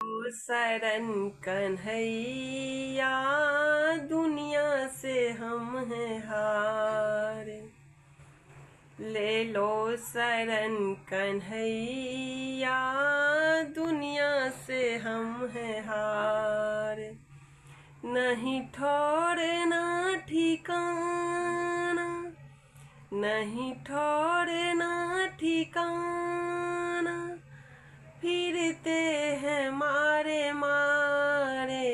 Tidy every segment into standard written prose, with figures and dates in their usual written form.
शरण कन्हैया दुनिया से हम हैं हारे। ले लो शरण कन्हैया दुनिया से हम हैं हारे। नहीं ठौर ना ठिकाना, नहीं ठौर ना ठिकाना, फिरते हैं मारे मारे।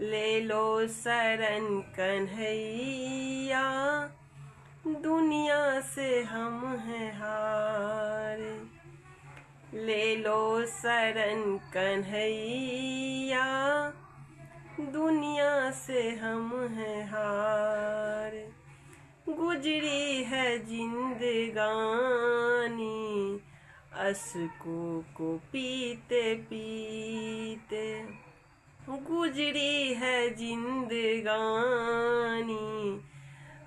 ले लो शरण कन्हैया दुनिया से हम हैं हारे। ले लो शरण कन्हैया दुनिया से हम हैं हारे। गुजरी है जिंदगानी अश्कों को पीते पीते, गुजरी है जिंदगानी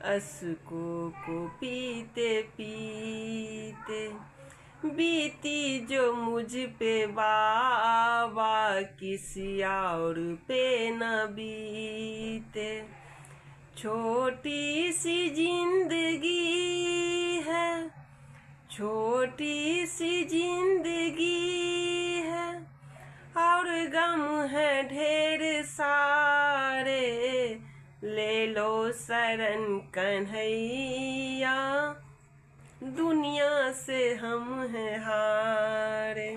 अश्कों को पीते पीते। बीती जो मुझ पे बाबा किसी और पे न बीते। छोटी सी जिंदगी है, छोटी सी जिंदगी है, और गम है ढेर सारे। ले लो शरण कन्हैया दुनिया से हम हैं हारे।